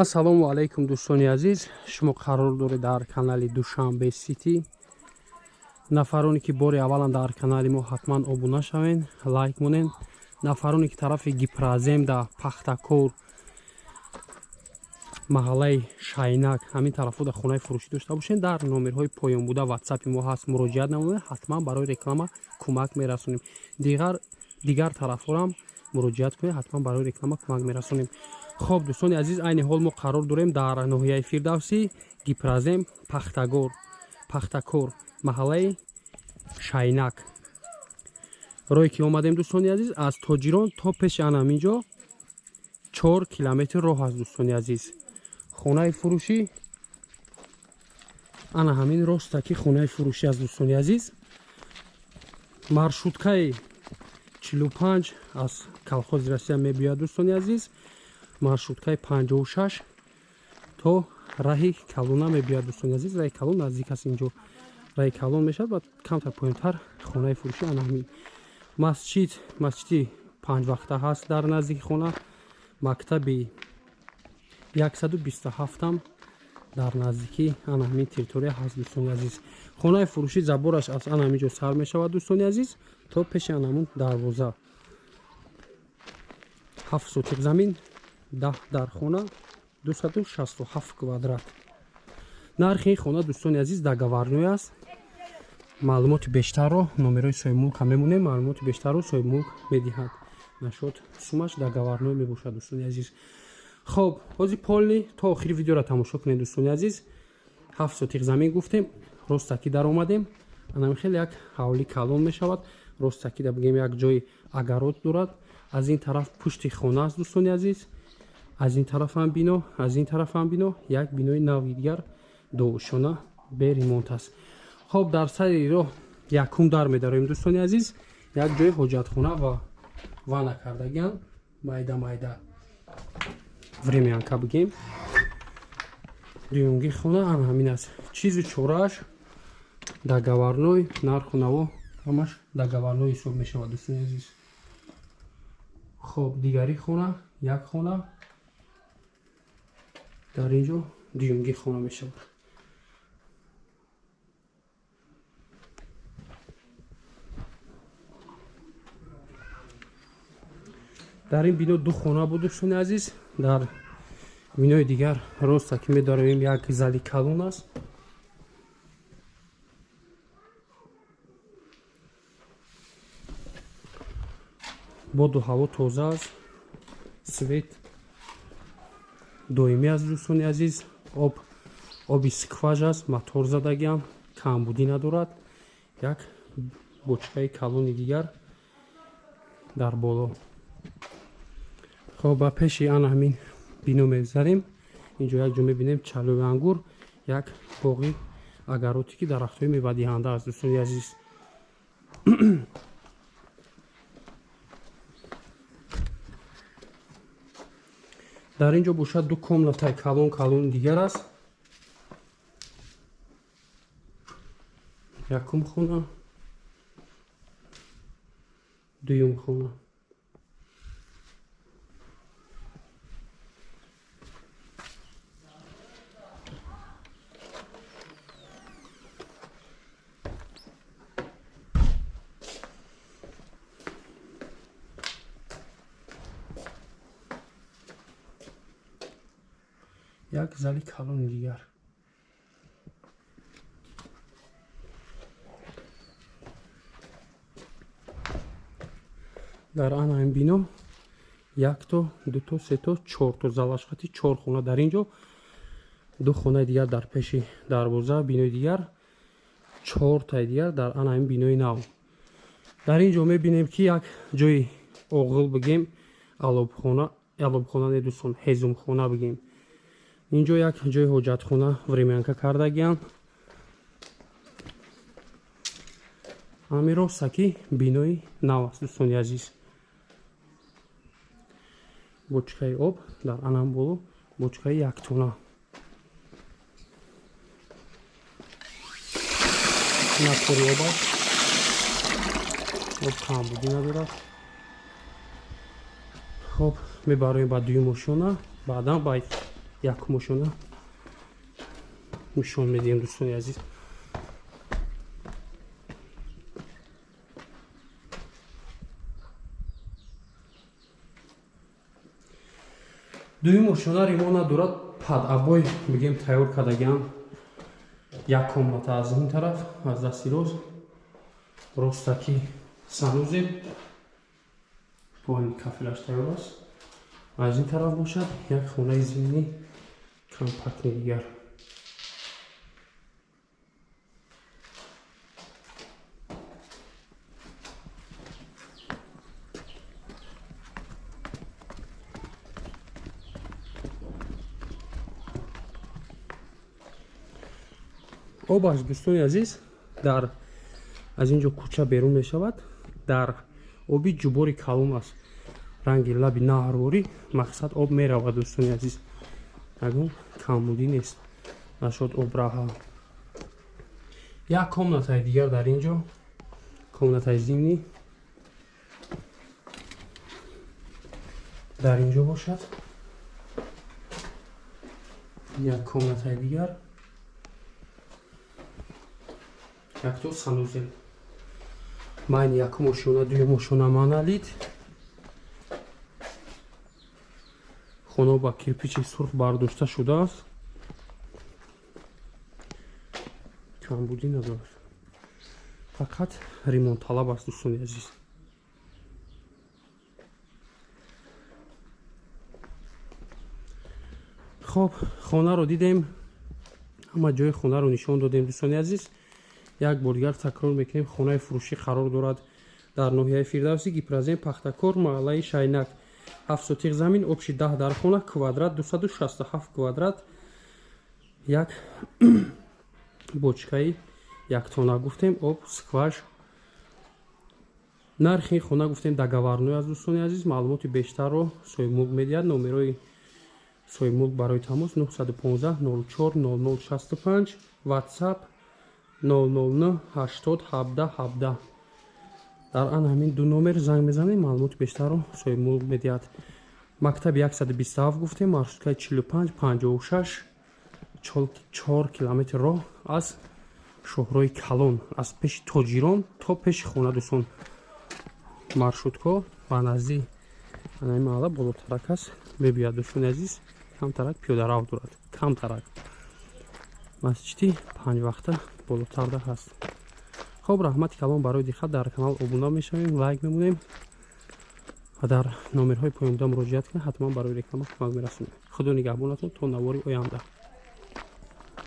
Ассалому алайкум, дӯстони азиз. Шумо қарор доред дар канали Душанбе Сити. Нафароне ки бори аввалан дар канали мо, ҳатман обуна шавед, лайк монед. Нафароне ки тарафи Гипроземда, Пахтакор, маҳаллаи Шайнак, ҳамин тарафҳо дар хонаи фурӯшӣ дошта бошед, дар номерҳои поён буда ватсапи мо ҳаст, муроҷиат намоед, ҳатман барои реклама кӯмак мерасонем. Дигар тарафҳорам муроҷиат кунед, ҳатман барои реклама кӯмак мерасонем. Хоб, дӯстони азиз, айни ҳол мо қарор дорем дар ноҳияи Фирдавсӣ, Гипрозем, Пахтакор, маҳаллаи Шайнак. Роҳе ки омадем, дӯстони азиз, аз Тоҷирон то пеши ана ҳамин ҷо 4 километр роҳ аст, дӯстони азиз. Хонаи фурӯшӣ ана ҳамин ростаки хонаи фурӯшӣ аст, дӯстони азиз. Маршруткаи 45 аз колхози Россия мебиёяд, дӯстони азиз. Маршруткаи 56 то раҳи Калона мебиёяд, дӯстони азиз. Раҳи Калон наздик аст, инҷо раҳи Калон мешавад ва камтар поёнтар хонаи фурӯшӣ ана ҳамин. Масҷид, масҷиди панҷвақта ҳаст дар наздики хона. Мактаби 127-ам дар наздикӣ ана ҳамин территория ҳаст, дӯстони азиз. Хонаи фурӯшӣ забораш аз ана ҳамин ҷо сар мешавад, дӯстони азиз, то пеши ана ҳамун дарвоза. 7 сотиқ замин, 10 дар хона, 267 квадрат. Нархи ин хона, дӯстони азиз, договорной аст. Маълумоти бештарро номерои соҳибмулка мемонем, маълумоти бештарро соҳибмулк медиҳад. Нашод сумаш договорной мебошад, дӯстони азиз. Хоб, ҳозир полный то охири видеоро тамошо кунед, дӯстони азиз. 7 сотиқ замин гуфтем, ростакӣ даромадем. Анами хеле як ҳавли калон мешавад. Ростакӣ да бигем як ҷои огород дорад. Аз ин тараф пушти хона аст, дӯстони азиз. Аз ин тарафам бино, аз ин тарафам бино, як бинои нави дигар дуошона бе ремонт аст. Хоб, дар сари роҳ якум дар медароем, дӯстони азиз. Як ҷои ҳоҷатхона ва ванна кардагиан, майда майда времянка бигем. Дуюмги хона ана ҳамин аст. Чизу чорааш договорной, нарху наво ҳамаш договорной ҳисоб мешавад, дӯстони азиз. Хоб, дигари хона, як хона дар ин ҷо дуюмги хона мешавад. Дар ин бино ду хона буд, дӯстони азиз. Дар бинои дигар роста ки медароем, як зали калон аст. Боду ҳаво тоза аст, свет доимӣ аст, дӯстони азиз. Об, оби скваж аст, мотор задагиам, камбудӣ надорад. Як бочкаи калони дигар дар боло. Хоб, ба пеши ана ҳамин бино мегзарем. Инҷо як ҷо мебинем чалои ангур, як боғи огороде ки дарахтҳои мевадиҳанда аст, дӯстони азиз. Дар ин ҷо бошад ду комнатаи калон калони дигар аст. Якум хона, дуюм хона. Як зали калони дигар. Дар ана ин бино якто, дуто, сето, чорто залашхати чор хона дар ин ҷо, ду хонаи дигар дар пеши дарвоза, бинои дигар, чортаи дигар дар ана ин бинои нав. Дар ин ҷо мебинем ки як ҷои оғил бигем, алобхона, алобхона не, дӯстон, ҳезумхона бигем. Инҷо як ҷои ҳоҷатхона времянка кардагианд. Ҳамин ростаки бинои нав аст, дӯстони азиз. Бочкаи об дар анам боло, бочкаи яктона. Напори об аст, об камбудӣ надорад. Хоб, мебароем ба дуюм ошёна, баъдан ба Якум ошёна нишон медиҳем, дӯстони азиз. Дуюм ошёна ремонт надорад, под обой мегем тайёр кардагиам. Як комната аз ин тараф, аз дасти рост, ростаки санузел, поини кафелаш тайёр аст. Аз ин тараф бошад як хонаи зимнӣ компактни дигар. Обаш, дӯстони азиз, дар аз ин ҷо кӯча берун мешавад, дар оби ҷубори калон аст, ранги лаби наҳрворӣ, мақсад об меравад, дӯстони азиз, ягон камбудӣ нест, нашуд обраҳа. Як комнатаи дигар дар ин ҷо, комнатаи зимнӣ дар ин ҷо бошад, як комнатаи дигар, якто санузел. Майн якум ошёна, дуюм ошёна маналид. Хона ба кирпичи сурх бардошта шудааст, камбудӣ надорад, фақат ремонтталаб аст, дӯстони азиз. Хоб, хонаро дидем, ҳама ҷои хонаро нишон додем, дӯстони азиз. Як бор дигар такрор мекунем, хонаи фурӯшӣ қарор дорад дар ноҳияи Фирдавсӣ, Гипрозем, Пахтакор, маҳаллаи Шайнак. 7 сотиқ замин, обши 10 дар хона, квадрат 267 квадрат, як бочкаи яктона гуфтем, об, скваж. Нархи хона гуфтем договорной аст, дӯстони азиз. Маълумоти бештарро соҳибмулк медиҳад. Номерои соҳибмулк барои тамос 915 04 00 65, WhatsApp 009 80 17 17. Дар ан ҳамин ду номер занг мезанем, маълумоти бештарро соҳибмулк медиҳад. Мактаби 127 гуфтем, маршруткаи 45 56, 4 километр роҳ аз шоҳрои калон, аз пеши тоҷирон то пеши хона, дӯстон. Маршрутко ба назди ҳамин маҳалла болотарак аст, мебиёяд, дӯстони азиз. Камтарак пиёдарав дорад, камтарак. Масҷиди 5 вақта болотарда ҳаст. Хоб, раҳмати калон барои диққат. Дар канал обуна мешавем, лайк мемонем ва дар номерҳои поёнбуда муроҷиат кунед, ҳатман барои реклама кӯмак мерасонем. Худо нигаҳбонатон то навори оянда.